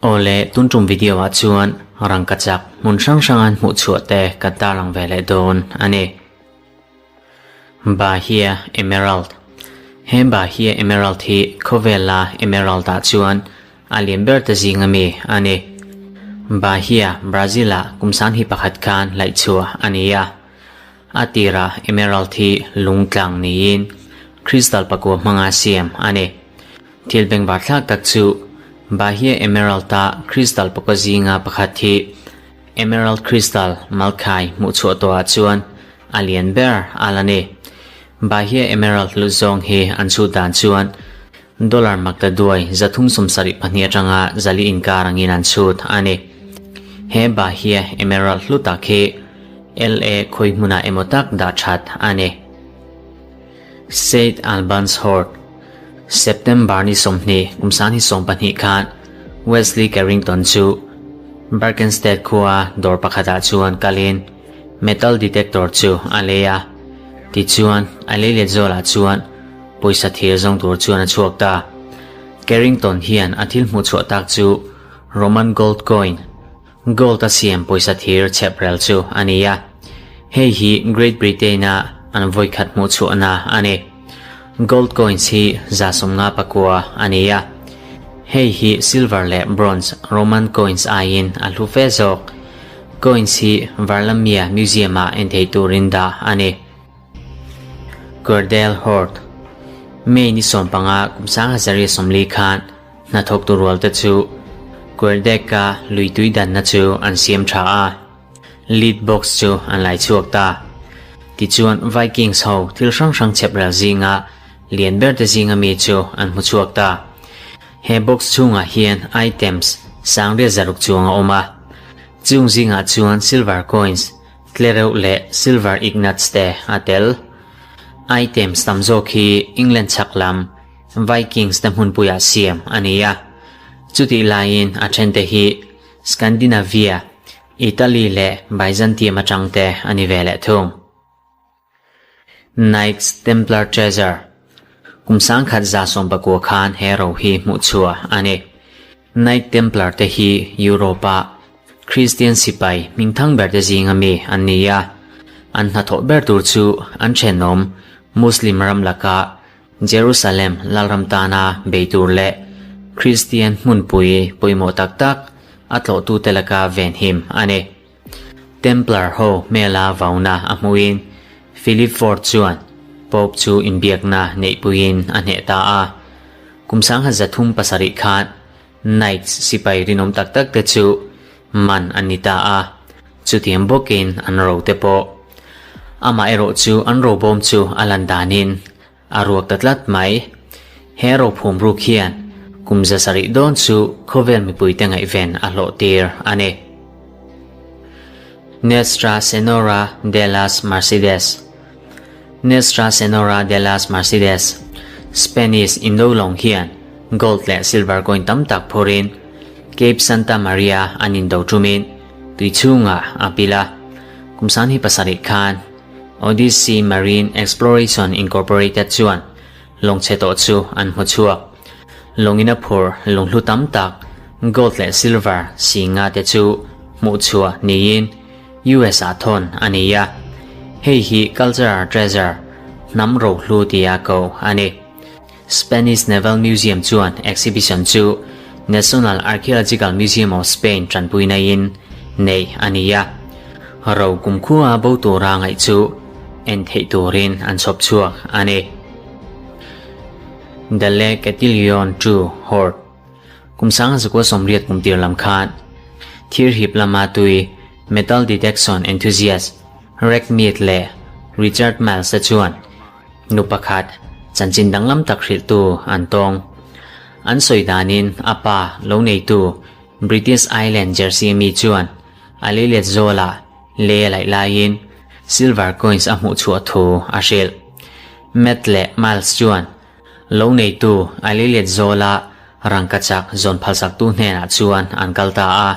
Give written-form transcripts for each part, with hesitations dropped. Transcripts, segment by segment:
Awle, tun tum video ah chuan rangkachak hmun hrang hrang an hmuh chhuah te kan tarlang ve leh dawn a ni. Bahia Emerald He Bahia Emerald hi khawvela emerald ah chuan a lian ber te zing ami a ni. Bahia, Brazil ah kum sang hi pakhat khan laih chhuah a ni a. A tirah emerald hi lung tlang niin crystal pakua hmanga siam a ni. Thil bengvar thlak tak chu Bahia Emerald-a crystal pakua zinga pakhat hi emerald crystal malkhai hmuh chhuah tawhah chuan a lian ber a la ni. Bahia Emerald lut zawng hi an chhut dan chuan dollar makta duai 372 atanga 400 inkar angin an chhut a ni. He Bahia Emerald hlu tak hi LA khawi hmunah emaw tak dah that a ni. Saint Albans Hort, September ni 20 kum 2020 khan Wesley Carrington chu Berkhamsted khua dawr pakhatah chuan kalin metal detector chu a lei a. Tichuan, a lei let zawlah chuan pawisa thir zawng tur chuan a chhuak ta. Carrington hian a thil hmuh chhuah tak chu Roman gold coin, Gold a siam pawisa thir chhep rel chu a ni a, hei hi Great Britain-a an vawi khat hmuh chhuahna a ni. Gold coins hi 59 a ni a, hei hi silver leh bronze Roman coins aiin a hlu fe zawk. Coins hi Varlamia Museum-ah en thei turin dah a ni. Cordell Hort, May ni 15 kum 1940 khan Hnathawktu rualte chu Querdeka lui tui danna chu an siam tha a, lead box chu an lai chhuak ta. Tichuan Vikings ho thil hrang hrang chhep rel zinga lian ber te zinga mi chu an hmu chhuak ta. He box chhungah hian items sangriat zaruk chuang a awm a, chung zingah chuan silver coins, tlereuh leh silver ignuts te a tel. Items tam zawk hi England chhak lam Vikings te hmunpuiah siam a ni a, chutih laiin a thente hi Scandinavia, Italy leh Byzantium atang te a ni ve leh thung. Knights Templar Treasure, Kum 1119 khan he ro hi hmuh chhuah a ni. Knight Templar te hi Europe-a Kristian sipai hmingthang ber te zinga mi an ni a, an hnathawh ber tur chu an thenawm Muslim ram laka Jerusalem lalram tana bei tur leh Kristian hmunpui pawimawh tak tak a tlawhtute laka venhim a ni. Templar ho hmela vauna a hmuhin Philip Ford chuan Pope chu inbiakna neihpuiin a hneh ta a. Kum 1307 khan Knights sipai rinawm tak tak te chu man an ni ta a, chutiang bawkin an ro te pawh. Amaherawh chu an robawm chu a lan danin a ruak ta tlat mai. He rophum ruk hian kum 700 dawn chu khawvel mipuite ngaihven a hlawh tir a ni. Nuestra Senora de las Mercedes Nuestra Senora de las Mercedes, Spanish Indo lawng hian gold leh silver coin tam tak phurin Cape Santa Maria an indo tumin tui chhungah a pil a. Kum 27 khan Odyssey Marine Exploration Incorporated chuan lawng chhe tawh chu an hmu chhuak. Lawngin a phur lunghlu tam tak gold leh silver si nga te chu hmuh chhuah niin US ah thawn a ni a, hei hi cultural treasure, hnam rohlu tia ko a ni. Spanish Naval Museum chuan exhibition chu National Archaeological Museum of Spain tanpuina in neih a ni a, ro kumkhua bo tura ngaih chu en theih turin an chhawp chhuak a ni. The Le Chatillon 2 Hoard. Kum 1980 kum tir lam khan thir hip lama tui metal detection enthusiast Reg Mead leh Richard Miles te chuan nu pakhat chanchin danglam tak hrilhtu an tawng. An sawi danin a pa lo neitu British Island Jersey mi chuan a leilet zawlah lei a laih laiin silver coins a hmuh chhuah thu a hrilh. Mead leh Miles chuan Lo neitu a leilet zawla rangkachak zawn phalsaktu hnenah chuan an kal ta a.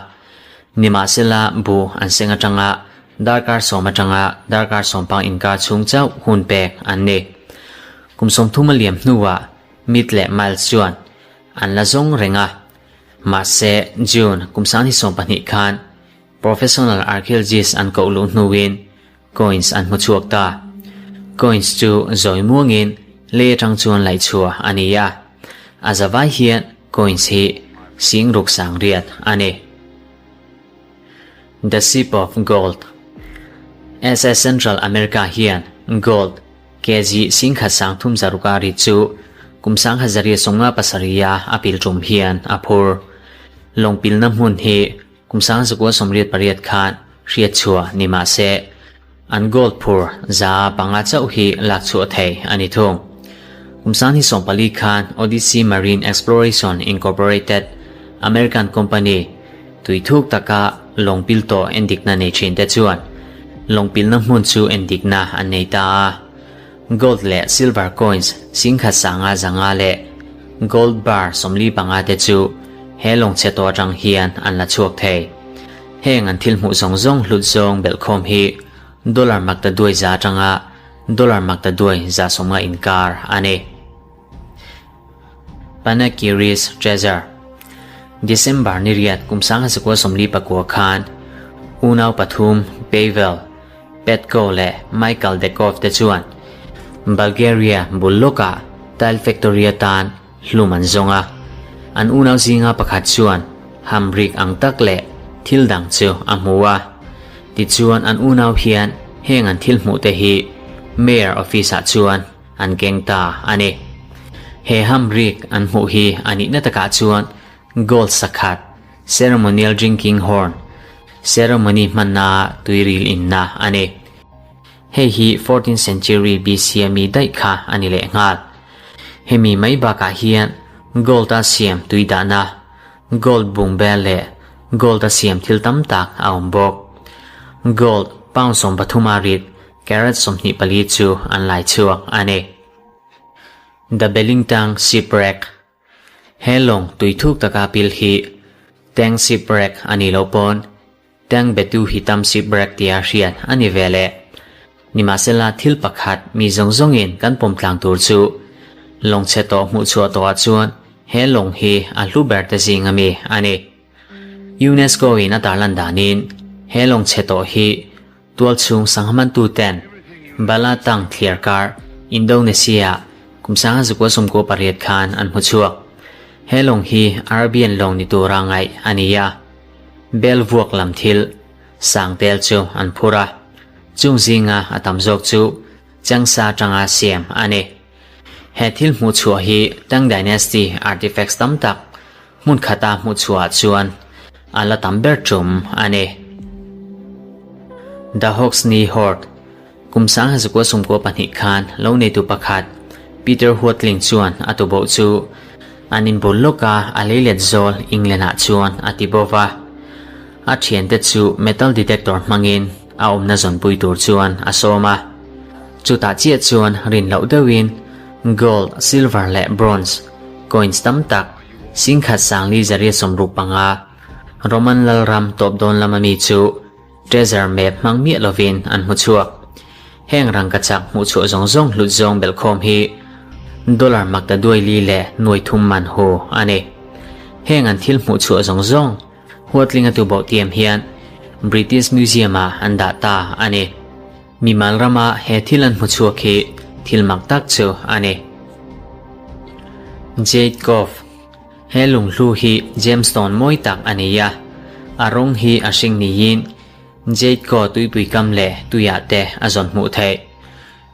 Nimahsela buh an seng atanga darkar sawm atanga darkar sawmpang inkar chhung chauh hun pek an ni. Kum 30 a liam hnuah. Mead leh Miles chuan an la zawng reng a. Mahse, June kum 2020 khan professional archaeologist an koh luh hnuin coins an hmu chhuak ta. Coins chu zawi muangin lei atang chuan laih chhuah a ni a, a zavai hian coins hi sing ruk sang riat a ni. The Ship of Gold SS Central America hian gold kg singkhat sang thum zaruka ri chu kum 1957 a pil tum hian a phur. Lawng pilna hmun hi kum 1988 khan hriat chhuah ni mah se an gold phur 5% chauh hi lak chhuah thei a ni thung. Kum 2014 khan Odyssey Marine Exploration Incorporated American company tui thuk taka lawng pil tawh endikna nei thin te chuan lawng pilna hmun chu endikna an nei ta a. Gold leh silver coins singkhat sanga zanga leh gold bar 45 te chu he lawng chhe tawh atang hian an la chhuak thei. Heng an thil hmuh zawng zawng hlut zawng belhkhawm hi dollar makta duai za atanga dollar makta duai za sawmnga inkar a ni. Panakiris Treasure December ni riat kum 1949 khan unau pathum Pavel, Petko leh Michael Dekov te chuan Bulgaria bul lawkah tile factory atan hlum an zawng a. An unau zinga pakhat chuan hamrik ang tak leh thil dang chu a hmu a. Tichuan an unau hian heng an thil hmuh te hi Mayor office ah chuan an keng ta a ni. He hamrik an hmuh hi a nihna takah chuan gold sakhat, ceremonial drinking horn, ceremony hmanna tuiril inna a ni. Hei hi 14th century BC ami daih kha a ni leh nghal. Hemi mai bakah hian gold a siam tui dahna, gold bung bel leh gold a siam thil tam tak a awm bawk. Gold pound 13 a rit carat 24 chu an lai chhuak a ni. The Bellingtang Shipwreck He lawng tui thuk taka pil hi Tang Shipwreck a ni lo pawn Tang Betu Hitam Shipwreck tia hriat a ni ve leh. Nimahsela thil pakhat mi zawng zawngin kan pawm tlang tur chu lawng chhe tawh hmuh chhuah tawhah chuan he lawng hi a hlu ber te zing ami a ni. UNESCO in a tarlan danin he lawng chhe tawh hi tual chhung sanghamantu ten Balatang thliar kar Indonesia kum 1998 khan an hmu chhuak. He lawng hi Arabian lawng ni tura ngaih a ni a. Bel vuak lam thil sang tel chu an phur a. Chung zinga a tam zawk chu changsa tanga siam a ni. He thil hmuh chhuah hi Tang Dynasty artifacts tam tak hmun khata hmuh chhuah chuan a la tam ber tum a ni. The Hoxne Hoard kum 1992 khan lo neitu pakhat Peter Huatling chuan a tuboh chu an inbul lawka a leilet zawl England ah chuan a ti bova. A thiante chu metal detector hmangin a awmna zawnpui tur chuan a sawm a. Chutah chiah chuan rin loh deuhin gold, silver leh bronze coins tam tak singkhat sangli zaria 65 Roman lalram tawp dawn lama mi chu treasure map hmang miah lovin an hmu chhuak. Heng rangkachak hmuh chhuah zawng zawng hlut zawng belhkhawm hi dollar makta duai li leh nuai thum man hu a ni. Heng an thil hmuh chhuah zawng zawng huatlinga tuboh tiam hian British Museum ah an dah ta a ni. Mimal rama he thil an hmu chhuak hi thil mak tak chu a ni. Jade Cove He lunghlu hi gemstone mawi tak a ni a, a rawng hi a hring niin Jade Cove tuipui kam leh tuiah te a zawn hmuh theih.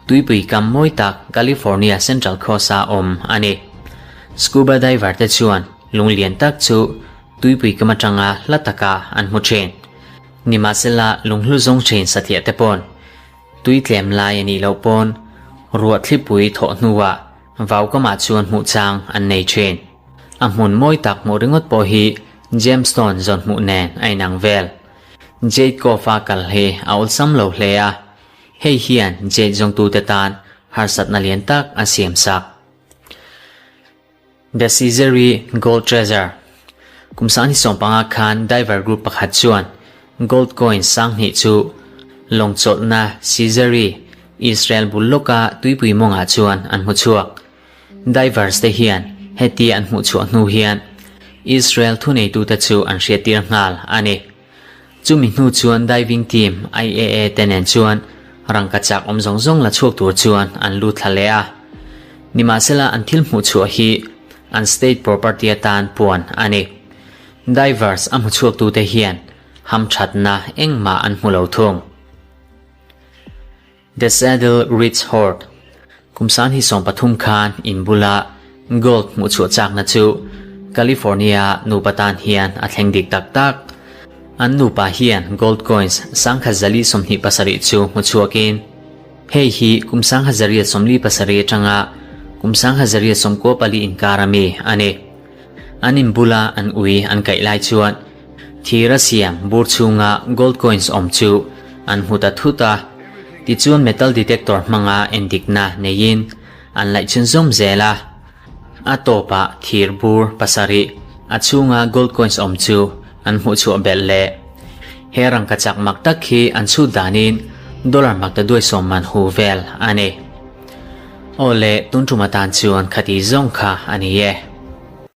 Tuipui kam mawi tak California Central Coast a awm a ni. Scuba diver te chuan lung lian tak chu tuipui kam atanga hla taka an hmu thin. Nimahsela lunghlu zawng thin satliah te pawn tui tlem lai a nih loh pawn ruah thlipui thawh hnuah vau kamah chuan hmuh chang an nei thin. A hmun mawi tak hmuh ringawt pawh hi gemstone zawn hmuh nen a inang vel. Jade Cove a kal hi a awlsam lo hle a, hei hian jade zawngtute tan harsatna lian tak a siam sak. The Caesarea Gold Treasure Kum 2015 khan diver group pakhat chuan gold coin 2000 chu lawng chawlhna Caesarea, Israel bul lawka tuipui mawngah chuan an hmu chhuak. Divers te hian heti an hmuh chhuah hnu hian Israel thuneitute chu an hriattir nghal a ni. Chumi hnu chuan diving team IAA te nen chuan rangka chak awm zawng zawng la chhuak tur chuan an lut thla leh a. Nimahsela an thil hmuh chhuah hi an state property atan puan a ni. Divers a hmu chhuaktute hian hamthatna engmah an hmu lo thung. The Saddle Ridge Hoard, Kum sanghi 13 khan in bula gold hmuh chhuah chakna chu California nupa tan hian a thleng dik tak tak. An nupa hian gold coins 1427 chu hmu chhuakin, hei hi kum 1847 atanga kum 1894 inkar ami a ni. An in bula an ui an kaih lai chuan Thir a siam bur chhunga gold coins awm chu an hmu ta thut a, tichuan metal detector hmanga endikna neiin an laih chhunzawm zel a. A tawpah thir bur pasarih a chhunga gold coins awm chu an hmuh chhuah belh leh. He rangka chak mak tak hi an chhut danin dollar mak ta duai sawm man hu vel a ni. Aw le, tun tum atan chuan khati zawng kha a ni e.